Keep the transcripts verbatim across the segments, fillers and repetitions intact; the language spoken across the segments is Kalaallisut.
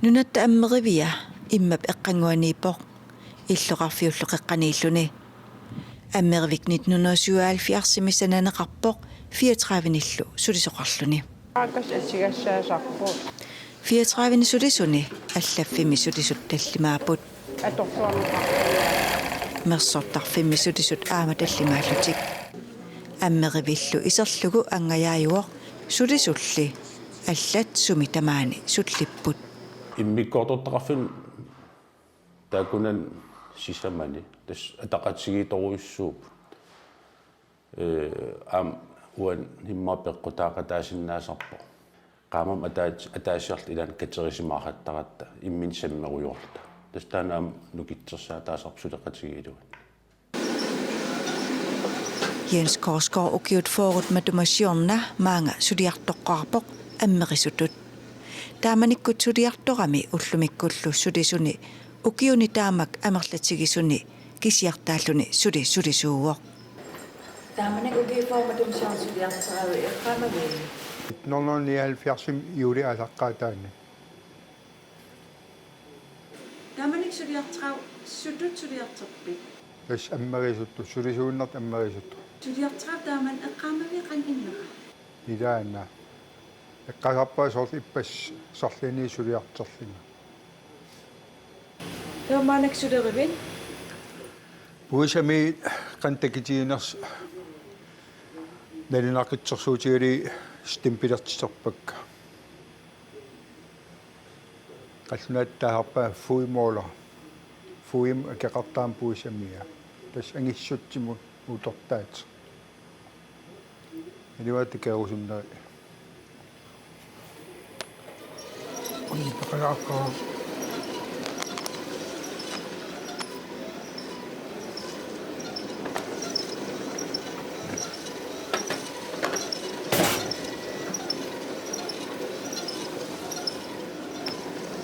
Nunatta Ammerivia immap eqqannguaniippoq, illoqarfiullu qeqqaniilluni. Ammerivik nitten hundrede syvoghalvfjerdsimi sananeqarpoq fireogtredivenillu sulisoqarluni. Aakas atigassaasarput. Fireogtredive sulisuni allaffimmi sulisut tallimaapput. Atorsuarneqarput. Mersortarfimmi sulisut aamma tallimaallutik. Ammerivillu iserlugu angajaajuvoq, sulisulli allat sumi tamaani sullipput. Immikkoortortaqarfimmi taakkunani sisamani tassa ataqatigiittorujussuupput. Ee, aamma uani immaqa peqqutaaqataasinnaasarpoq. Qaammammut ataat-, ataasiarluta ilaanni katerisimaaqattaratta imminut sammerujoorluta. Tassa taanna aamma nukittorsaataasarpoq suleqatigiillugu. Jens Korsgaard ukiut fyrret matuma siorna maanga suliartoqqaarpoq ammerisutut. Taamanikkut suliartorami ullumikkullu sulisuni ukiuni taamak amerlatigisuni kisiartaalluni suli sulisuuvoq. Taamanikkut ukiut fyrret matuma siorna suliartoravit eqqaamaviuk? Nitten hundrede nioghalvfjerdsimi juulip aallaqqaataani. Taamanikkut suliartorpit, sutut suliartorpit? Tassa ammerisutut, sulisuunertut ammerisutut. Suliartoravit taamani eqqaamaviuk qanoq innera? Ilaana. Eqqaasarpara soorlu ippassaq soorlumi suliartorlunga. Taava maannakkut sulerivit? Puisami qanoq takitiginersoq nalunaaqutsersuutigalugu stempelertiterpakka. Qallunaatut taasarpaat fodermåler. Foderimik akeqartarami puisamia. Tassa angissutsimut utortaat. Iluaat takorusunneri. Unnittaqalaartoq.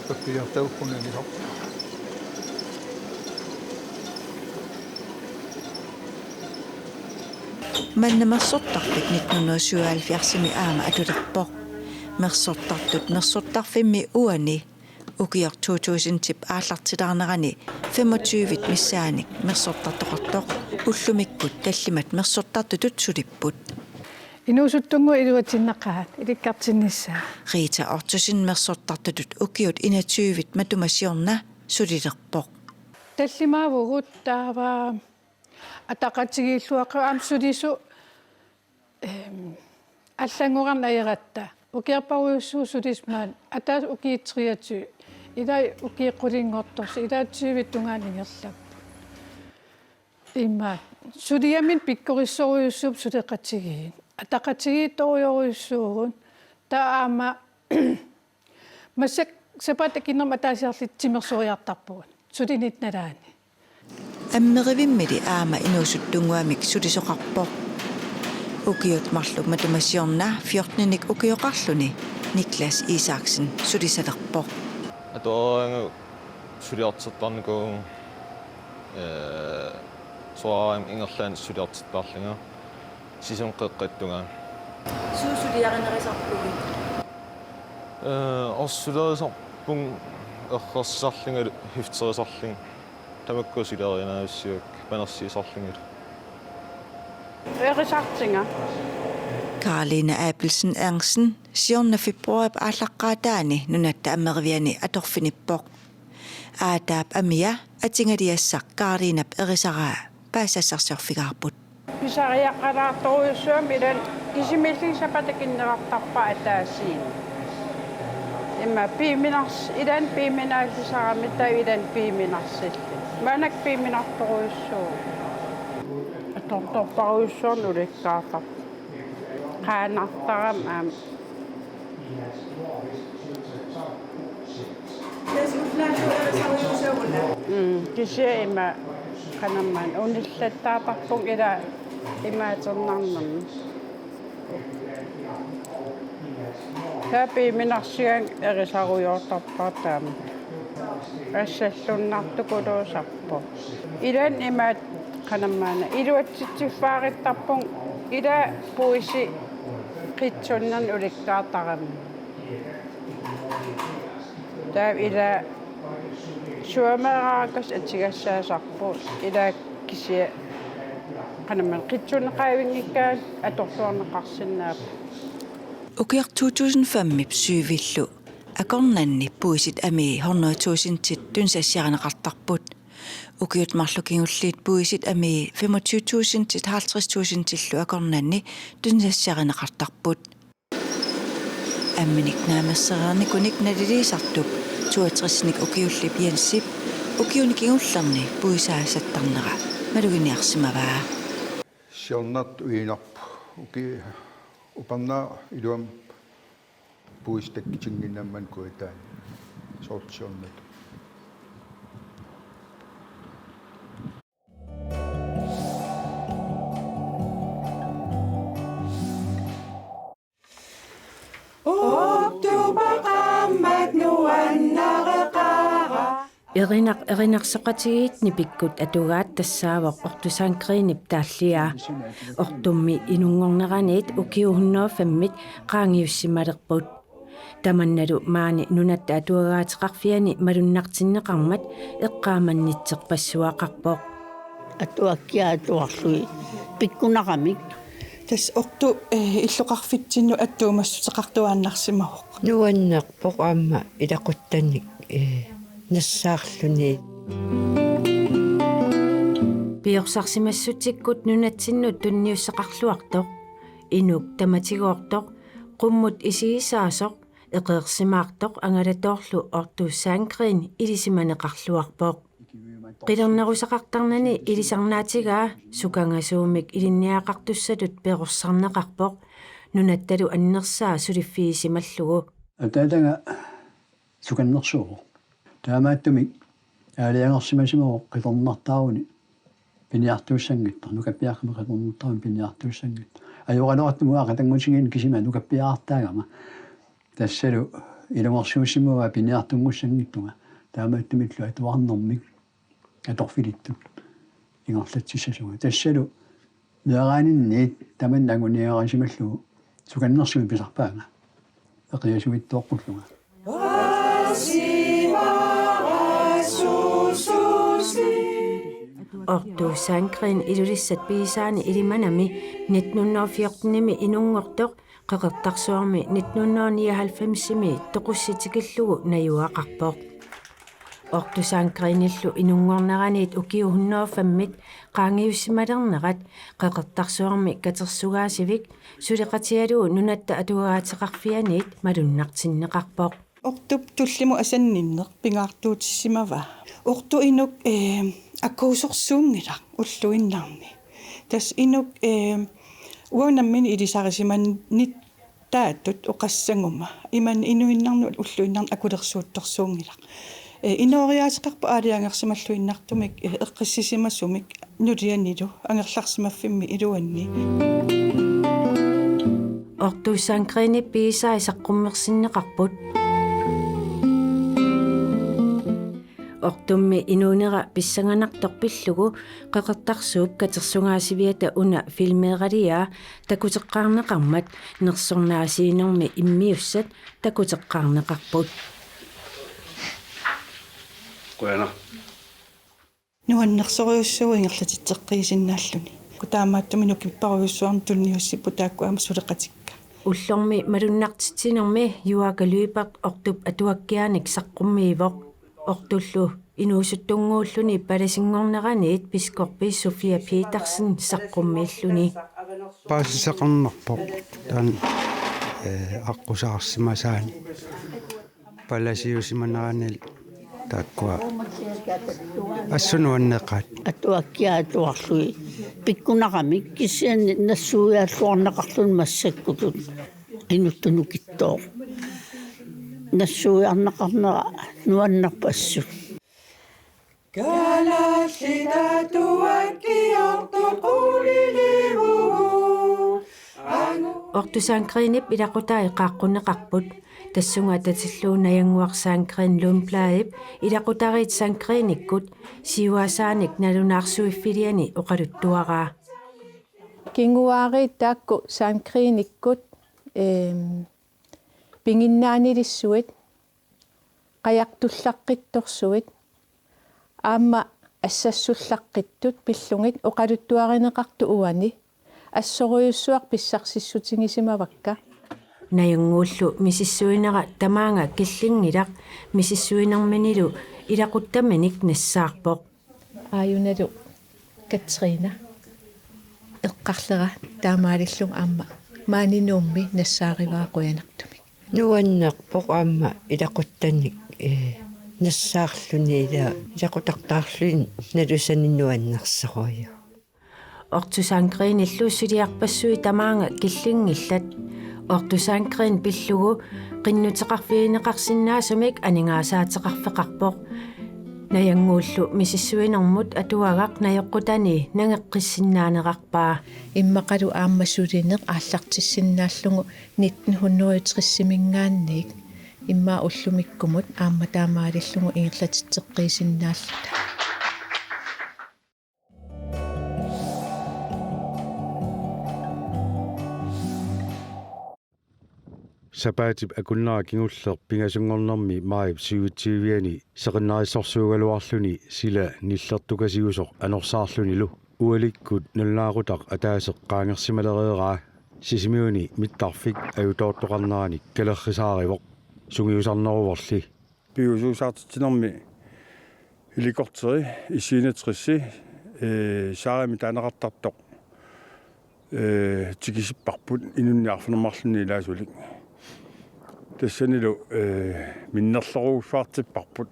Pappiartaukkuninnga. Manna mersortarfik nitten hundrede syvoghalvfjerdsimi aamma atulerpoq. Mersortartut mersortarfimmi uani ukioq to tusindip aallartilaarnerani femogtyve missaanik mersortartoqartoq, ullumikkut tallimat mersortartutut sulipput. Inuusuttunnguaq iluatsinnaqaaq ilikkartinnissaa. Rita Ottosen mersortartutut ukiut enogtyve matuma siorna sulilerpoq. Tallimaavugut taava ataqatigiilluaqaaq aamma sulisut, ehm, allanngorarneq ajeratta. Ukiorparujussuuvoq sulisut maani, ataaseq ukiut treogtyve. Ilai ukiut qulinngortorsut, ilai tyve tungaanut ingerlapput. Immaqa suliaminnut pikkorissorujussuupput suleqatigiit. Ataqatigiittorujorujussuuvugut. Taava aamma massakkut sapaatip akunnerani ataasiarluta timersoriartarpugut sulinitta nalaani. Ammerivimmili aamma inuusuttunnguamik sulisoqarpoq. Ukiut marluk matuma siorna fjorteninik ukioqarluni Niklas Isaksen sulisalerpoq. Atuaraangat suliartortarnikuuvunga, ee, soraarama ingerlaannaq suliartortarlunga. Sisum qeqqata tungaanut. Suut suliarinerisarpigit? Ee, orsulerisarpunga errersisarlungalu hifterisarlunga. Tamakku suliarinaassavakka panersiisarlungalu. Erisartunga. Karolina Abelsen Ernstsen siorna februaarip aallaqqaataani Nunatta Ammeriviani atorfinippoq. Aataap amia atingaliassaq Karolinap erisaraa paasisassarsiorfigaarput. Pisariaqalaartorujussuugami ilaanni kisimiilluni sapaatip akunnerartarpara ataasiinnaq. Immaqa piiminars-, ilaanni piiminaallisarami taava ilaanni piiminarsillugu. Maannakkut piiminartorujussuuvoq. Atortorparujussuarnik ulikkaartarpoq. Qaanartarami aamma. Mm, kisianni ima qanormaanna unillattaartarpunga ila imaattornarnermi. Taava piiminarsigaanni erisarujoortarpara taama. Assallunnartukuluusarpoq. Ilaanni imaat qanormaanna iluatsitsiffaaruttarpunga ila puisi qitsunnernik ulikkaartarami. Taava ila suameeraakas atigassaasarpoq ila kisianni qanamman qitsunneqavinngikkaat atorluarneqarsinnaapput. Ukioq to tusind fem-ip syv-illu akornanni puisit amii hundrede tusindit tunisassiarineqartarput. Ukiut marluk kingulliit puisit amii femogtyve tusindit halvtreds tusindillu akornanni tunisassiarineqartarput. Amminik naamersereernikunik naliliisartup toogtresnik ukiullip Jensip ukiuni kingullerni puisaasattarnera maluginiarsimavaa. Siornartoq uinarpoq uki upernaaq iluamik puisit takkutinnginnammat kuitaani soorlu siornartoq. Oktober qaammat nuannareqaara. Erinaq erinarsoqatigiit nipikkut atugaat tassaavoq Otto Sandgreenip taalliaa. Ottummi inunngorneraniit ukiut hundrede fem-it qaangiussimalerput. Tamannalu maani Nunatta Atuagaateqarfiani malunnartinneqarmat eqqaamannitserpassuaqarpoq. Atuakkiat atuarlugit pikkunaramik. Tassa Otto, eh, illoqarfitsinnut attuumassuteqartuaannarsimavoq. Nuannerpoq aamma ilaquttanik, eh, nassaarluni. Piorsarsimassutsikkut nunatsinnut tunniussaqarluartoq. Inuk tamatigoortoq, qummut isigisaasoq, eqeersimaartoq angalatoorlu Otto Sandgreen ilisimaneqarluarpoq. Qilernerusaqartarnani ilisarnaatigaa sukangasuumik ilinniagaqartussatut perorsarneqarpoq, nunattalu annersaa suliffigisimallugu. Ataataga sukannersuuvoq. Taamaattumik aalajangersimasimavoq qilernartaaruni piniartuussanngitsoq, nukappiaqqamik qilernartaaruni piniartuussanngitsoq. Ajoraluartumik uanga qatanngutigiinni kisima nukappiarartaagama. Tassalu ilungersuusimavaa piniartunngussanngitsunga. Taamaattumillu atuarnermik atorfilittut ingerlatsissasunga. Tassalu meeraaninniit tamanna anguniagarisimallugu sukannersuumik pisarpaanga. Eqiasuittoqqullunga. Otto Sandgreen Ilulissat pigisaani ilimanami nitten hundrede og fjorten-imi inunngortoq Qeqertarsuarmi nitten hundrede og nioghalvfems-imi toqussip tikillugu najugaqarpoq. Otto Sandgreenillu inunngorneraniit ukiut hundrede og fem-it qaangiussimalernerat Qeqertarsuarmi katersugaasivik suleqatigalugu Nunatta Atuagaateqarfianiit malunnartinneqarpoq. Ottup tullimut asanninneq pingaartuutissimavaa. Otto inuk, eh, akuusorsuunngilaq ulluinnarni. Tassa inuk, eh, uanga nammineq ilisarisimannittaatut oqassaguma. Imannak inuinnarnut ulluinnarni akulersuuttorsuunngilaq. Eh, inooriaaseqarpoq aalajangersimalluinnartumik, eh, eqqissisimasumik nulianilu angerlarsimaffimmi iluanni. Otto Sandgreenip pigisai saqqummersinneqarput. Ottummi inuunera pissanganartoq pillugu Qeqertarsuup katersugaasiviata una filmeeraliaa takuteqqaarneqarmat nersornaasiinermi immiussat takuteqqaarneqarput. Qujanaq. Nuannersorujussuuvoq ingerlatitseqqiisinnaalluni. Taamaattumik nukipparujussuarnik tunniussipput taakku aamma suleqatikka. Ullormi malunnartitsinermi Juaaka Lyberth Ottup atuakkiaanik saqqummiivoq. Ottullu inuusuttunnguulluni palasinngorneraniit biskoppi Sofia Petersen saqqummiilluni. Paasisaqarnarpoq taanna, eh, aqqusaarsimasaani. Palasiusimaneranillu taakkua assut nuanneqaat. Atuakkiat atuarlugit pikkunaramik kisianni nassuiaalluarneqarluni massakkutut. Inuttut nukittooq. Nassuiarneqarnera nuannerpoq assut. Kalaallit atuakkiortoq qulilevugut. Otto Sandgreenip ilaqutai qaaqqunneqarput. Tassunga atatillugu Najannguaq Sandgreen Lundbladip ilaqutariit Sandgreenikkut siuaasaanik nalunaarsuiffiliani oqaluttuaraa. Kinguaariit taakku Sandgreenikkut, eem, piginnaanilissuit Qajartullaqqittorsuit aamma assassullaqqittut pillugit oqaluttuarineqartut uani assorujussuaq pissarsissutigisimavakka. Najannguullu misissuinera tamaanga killinngilaq, misissuinerminilu ilaquttaminik nassaarpoq. Aajunalu Katrina eqqarlera taamaalillunga aamma maani Nuummi nassaarivara qujanartumik. Nuannerpoq aamma ilaquttanik, eh, nassaarluni ila-, ilaqutartaarluni nalusani nuannersorujuk. Otto Sandgreenillu suliarpassuit tamaanga killinngillat. Otto Sandgreen pillugu qinnuteqarfigineqarsinnaasumik aningaasaateqarfeqarpoq. Najannguullu misissuinermut atuagaq najoqqutani nangeqqissinnaanerarpaa. Immaqalu aamma sulineq aallartissinnaallugu nitten hundrede og tres-iminngaanniit immaqa ullumikkumut aamma taamaalillugu ingerlatitseqqiisinnaalluta. Sapaatip akunnera kingulleq pingasunngornermi maajip syvogtyve-ani seqinnarissorsuugaluarluni sila nillertukasiusoq anorsaarlunilu ualikkut nalunaaqutaq ataaseq qaangersimalereeraa Sisimiuni mittarfik ajutoortoqarneranik kalerrisaarivoq, sungiusarneruvorli. Piviusuusaartitsinermi helikopteri S enogtres, eh, Saarimi taaneqartartoq, eh, tikisipparput inunnik arfineq-marlunnik ilaasulik. Tassanilu, eh, minnerlerujussuartipparput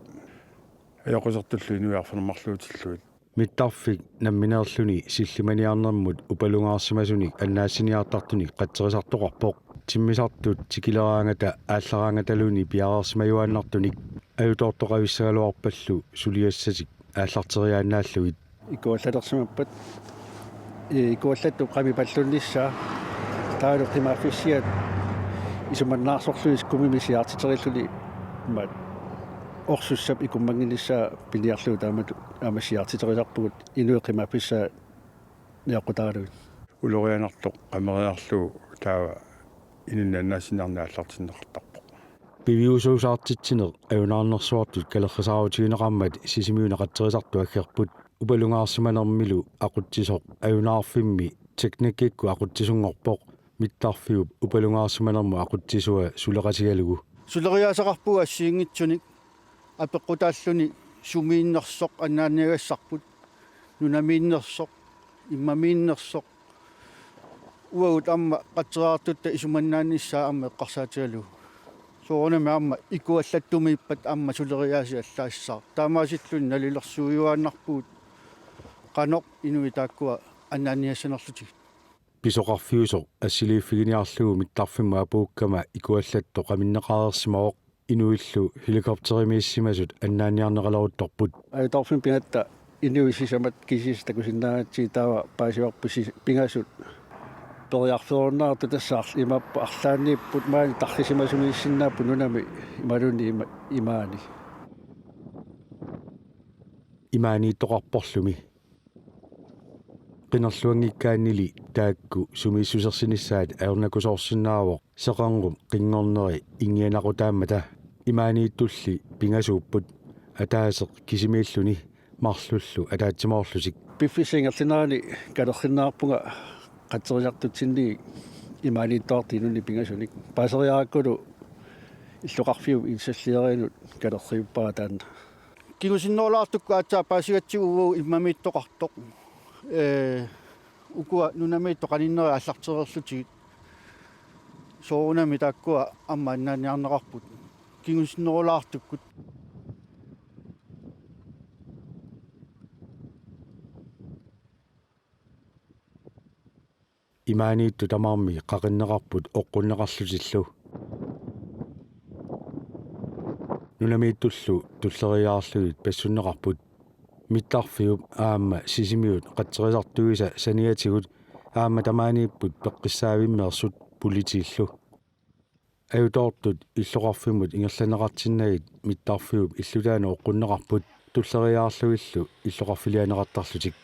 ajoqusertullu inuit arfineq-marluutillugit. Mittarfik nammineerluni sillimaniarnermut upalungaarsimasunik annaassiniartartunik qatserisartoqarpoq. Timmisartut tikileraangata aallaraangataluni piareersimajuaannartunik ajutoortoqavissagaluarpallu suliassatik aallarteriaannaallugit. Ikuallalersimappat, eh, ikuallattup qamipallunnissaa taavalu qimaaffissaat isumannaarsorlugit kumimi siaartiterilluni imaat orsussap ikummannginnissaa piniarlugu taamatut aamma siaartiterisarpugut inuit qimaaffissaat najoqqutaagalugit. Ulorianartoq qameriarlugu taava inunnik annaassiniarneq aallartinneqartarpoq. Piviusuusaartitsineq ajunaarnersuartut kalerrisaarutigineqarmat Sisimiuni qatserisartut aggerput. Upalungaarsimanermilu aqutsisoq ajunaarfimmi teknikkikkut aqutsisunngorpoq. Mittarfiup upalungaarsimanermut aqutsisua suleqatigalugu. Suleriaaseqarpugut assigiinngitsunik apeqqutaalluni sumiinnersoq annaanniagassarput, nunamiinnersoq, immamiinnersoq. Uagut aamma qatserisartutta isumannaannissaa aamma eqqarsaatigalugu. Soorunami aamma ikuallattumiippat aamma suleriaaseq allaassaaq. Taamaasilluni nalilersuijuaannarpugut qanoq inuit taakkua annaanniassanerlutigit. Pisoqarfiusoq assiliiffiginiarlugu mittarfimmut apuukkama ikuallattoq qaminneqareersimavoq, inuillu helikopterimiissimasut annaanniarneqaleruttorput. Ajutoorfimmut pigatta inuit sisamat kisiisa takusinnaagatsigit taava paasivarput sis-, pingasut periarfeerunnaartut, tassa arl-, imaappoq arlaanniipput maani tarrisimasumiissinnaapput nunami imaluunniit ima-, imaani. Imaaniittoqarporlumi. Qinerluanngikkaannili taakku sumiissusersinissaat ajornakusoorsinnaavoq seqernup qinngorneri inngianaqutaammata. Imaaniittulli pingasuupput, ataaseq kisimiilluni marlullu ataatsimoorlutik. Piffissap ingerlanerani kalerrinneqarpunga qatserisartutsinnit imaaniittoqartut inunnik pingasunik. Paaseriarakkulu illoqarfiup insallierinut kalerriuppara taanna. Kingusinnerulaartukkut aatsaat paasigatsigu uagut immamiittoqartoq. Ee, ukua nunamiittut qaninnerit aallartereerlutigit. Soorunami taakkua aamma annaanniarneqarput kingusinnerulaartukkut. Imaaniittut tamarmik qaqinneqarput oqqunneqarlutillu. Nunamiittullu tulleriiaarlugit passunneqarput. Mittarfiup aamma Sisimiut qatserisartuisa saniatigut aamma tamaaniipput peqqissaavimmeersut politiillu. Ajutoortut illoqarfimmut ingerlanneqartinnagit mittarfiup illutaanut oqqunneqarput tulleriiaarlugillu illoqarfiliaanneqartarlutik.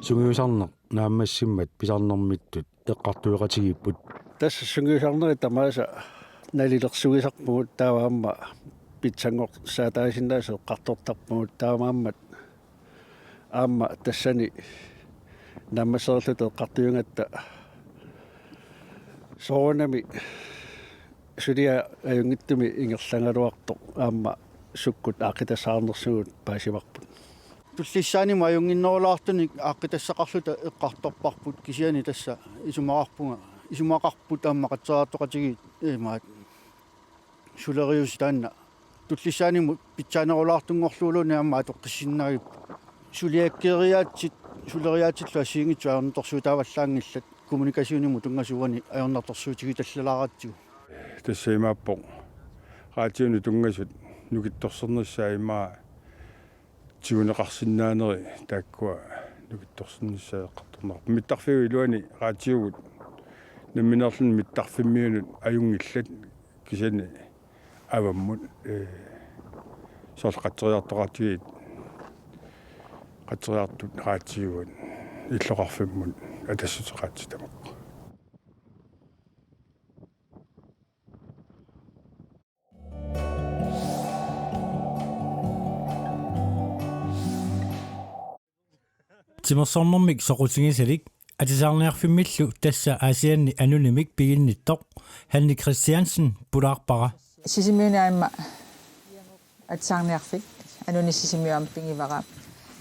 Sungiusarneq naammassimmat pisarnermittut eqqartueqatigiipput. Tassa sungiusarnerit tamaasa Nalilersuisarpugut taava aamma pitsanngorsaatigisinnaasoq eqqartortarpugut taamaammat aamma tassani naammassereerluta eqqartuigatta soorunami suliaq ajunngitsumik ingerlagaluartoq aamma sukkut aaqqitassaqarnersugut paasivarput. Tullissaanimut ajunnginnerulaartunik aaqqitassaqarluta eqqartorparput kisianni tassa isumaqarpunga, isumaqarput aamma qatseriartoqatigiit imaat suleriusi taanna. Tullissaanimut pitsaanerulaartunngorluguluunniit aamma atoqqissinnaagippoq. Suliakkeeriaatsit, suleriaatsillu assigiinngitsut ajornartorsiutaavallaanngillat kommunikationimut tunngasuuani ajornartorsiutigitallalaaratsigit. Tassa imaappoq raatiunut tunngasut nukittorsernissaat immaqa tiguneqarsinnaaneri taakkua nukittorsernissaat eqqartorneqarput. Mittarfiup iluani raatiugut nammineerluni mittarfimmiunut ajunngillat kisianni avammut, ee, soorlu qatseriartoqatigiit, qatseriartut raatiugut illoqarfimmut atassuteqaatsitamik. Timersornermik soqutigisalik atisaarniarfimmillu tassa Aasianni Anunimik piginnittoq Hanne Christiansen pulaarpara. Sisimiuni aamma atisaarniarfik Anuni Sisimiut aamma pigivara.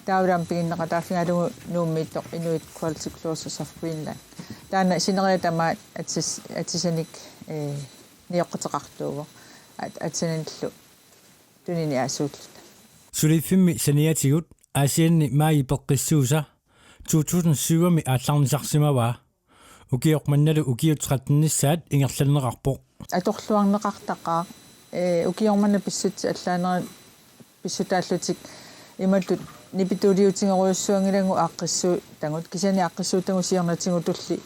Taavalu aamma piginneqataaffigalugu Nuummiittoq Inuit Quality Closers of Greenland. Taanna sineriak tamaat atis-, atisanik, ee, nioqquteqartuuvoq. At-, atisanillu tuniniaasuulluta. Suliffimmi saniatigut Aasianni Maaji Peqqissuusa to tusind syv-mi aallarnisarsimavaa. Ukioq mannalu ukiut tretten-issaat ingerlanneqarpoq. Atorluarneqartaqaaq, ee, ukioq manna pissutsit allaanerit pissutaallutik imatut nipituuliutigerujussuanngilagut aaqqissuutagut, kisianni aaqqissuutagut siornatigutulli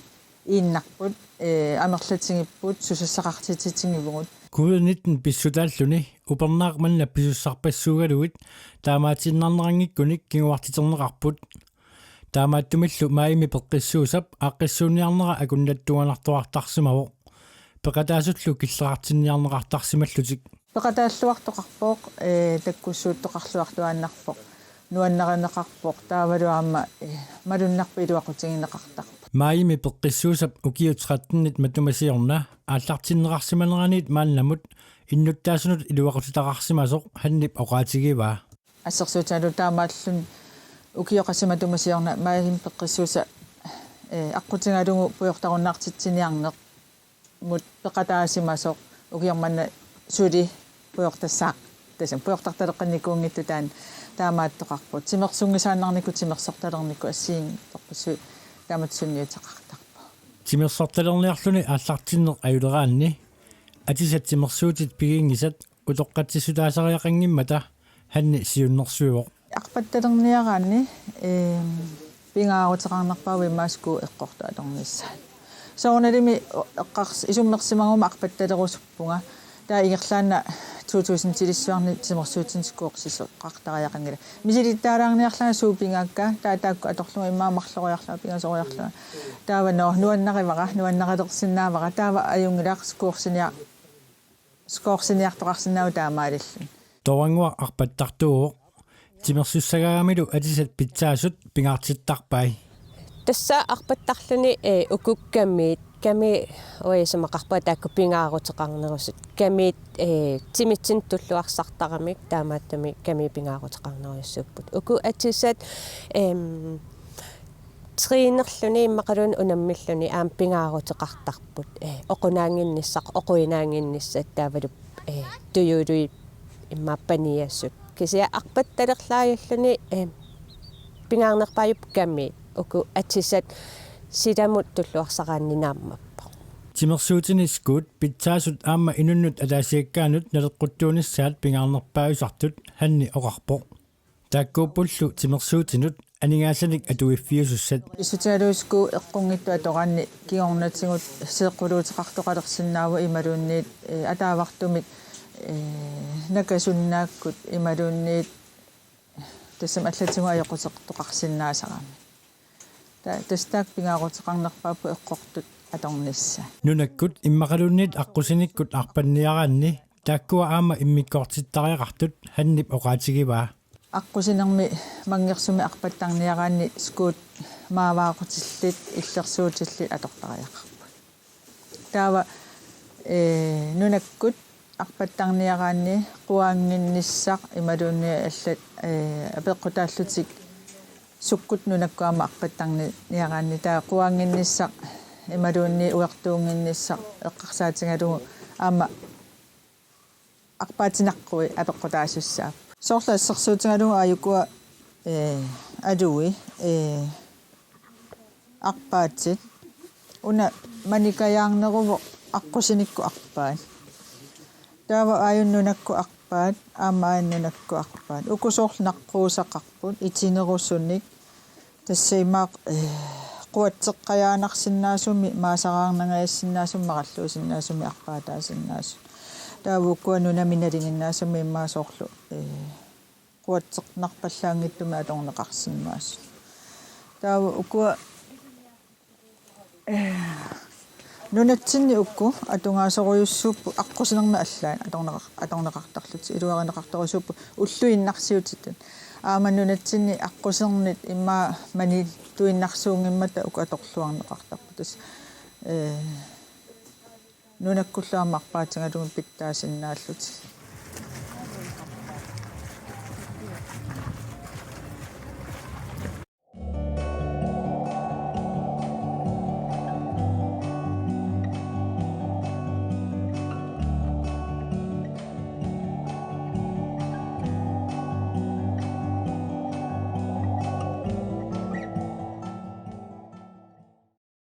iinnarput, ee, amerlatigipput, susassaqartitsitigivugut. Covid nitten pissutaalluni upernaaq manna pisussarpassuugalugit taamaatiinnarneranngikkunik kinguartiterneqarput. Taamaattumillu Maajimi Peqqissuusap aaqqissuunniarnera akunnattuugunartuartarsimavoq. Peqataasullu killeqartinniarneqartarsimallutik. Peqataalluartoqarpoq, ee, takkussuuttoqarluartuaannarpoq. Nuannarineqarpoq, taavalu aamma, ee, malunnarpoq iluaqutigineqartarpoq. Maajimi Peqqissuusap ukiut tretten-it matuma siorna aallartinneqarsimaneraniit maannamut innuttaasunut iluaqutitaqarsimasoq Hannep oqaatigivaa. Assersuutigalugu taamaalluni ukioqassima matuma siorna Maajimi Peqqissuusa, ee, aqqutigalugu pujortarunnaartitsiniarnermut peqataasimasoq ukioq manna suli pujortassaaq. Tassami pujortartaleqqinnikuunngitsoq taanna taamaattoqarpoq. Timersunngisaannarnikut timersortalernikut assigiinngitsorpassuit taamatut sunniuteqartarpoq. Timersortalerniarluni aallartinneq ajuleraanni atisat timersuutit piginngisat utoqqatsissutaasariaqanngimmata Hanne siunnersuivoq. Arpattalerniaraanni, eem, pingaaruteqarnerpaavoq immaqa skuut eqqortut atornissaat. Soorunalimi eqqars-, isummersimaguma arpattalerusup- -punga. Taava ingerlaannaq to tusindilissuarni timersuutinik skuusisoqartariaqanngilaq. Misilittaalaarniarlanga suut pigaakka, taava taakku atorlunga immaqa marloriarlunga pingasoriarlunga. Taava nu-, nuannarivara, nuannarilersinnaavara, taava ajunngilaq skuusinia-, skuusiniartoqarsinnaavoq taamaalilluni. Toorannguaq arpattartuuvoq. Timersussagaangamilu atisat pitsaasut pingaartittarpai. Tassa arpattarluni, ee, uku kamiit, kamiit uanga isumaqarpunga taakku pingaaruteqarnerusut. Kamiit, ee, timitsinnut tulluarsartaramik taamaattumik kamiit pingaaruteqarnerujussuupput. Uku atisat, eem, trænerluni immaqaluunniit unammilluni aamma pingaaruteqartarput. Ee, oqunaannginnissaq, oquinaannginnissaq taavalu, ee, tujuului immaqa paniasut. Kisianni arpattalerlaajulluni, eh, pingaarnerpaajupput kamiit, uku atisat silamut tulluarsaraanni naammappoq. Timersuutini skuut pitsaasut aamma inunnut ataasiakkaanut naleqquttuunissaat pingaarnerpaajusartut Hanne oqarpoq. Taakkuuppullu timersuutinut aningaasanik atuiffiusussat. Pissutigalugu skuut eqqunngitsut atoraanni kingornatigut seeqquluuteqartoqalersinnaavoq imaluunniit, eh, ataavartumik, eh, nakasunnaakkut imaluunniit tassami allatigut ajoqusertoqarsinnaasarami. Ta-, tassa taakku pingaaruteqarnerpaapput eqqortut atornissaat. Nunakkut immaqaluunniit aqqusinikkut arpanniaraanni taakkua aamma immikkoortittariaqartut Hannip oqaatigivaa. Aqqusinermi manngersumi arpattarniaraanni skuut maavaaqutillit illersuutillit atortariaqarput. Taava, ee, nunakkut arpattarniaraanni quaannginnissaq imaluunniit allat, ee, apeqqutaallutik sukkut nunakkut aamma arpattarniaraanni taava quaannginnissaq imaluunniit uertuunnginnissaq eqqarsaatigalugu aamma arpaatinaqqui apeqqutaasussaapput. Soorlu assersuutigalugu aajukua, ee, alui, ee, arpaatit. Una manikajaarneruvoq aqqusinikkut arpaat. Taava aajuna nunakkut arpaat, aamma aajuna nunakkut arpaat. Uku soorlu naqquusaqarput, itinerusunik. Tassa imaak, ee, quatseqqajaanarsinnaasumik, maasaraarnangajassinnaasumik, maralluusinnaasumik, arpaataasinnaasut. Taava ukua nunami nalinginnaasumik immaqa soorlu, ee, quatseqarpallaanngitsumik atorneqarsinnaasut. Taava ukua, ee, nunatsinni uku atugaasorujussuupput aqqusinermi allaat atorneqar-, atorneqartarlutik iluarineqartorujussuupput ulluinnarsiutitut. Aamma nunatsinni aqqusernit immaqa manittuinnarsuunngimmata uku atorluarneqartarput. Tassa, ee, nunakkullu aamma arpaatigalugit pitsaasinnaallutik.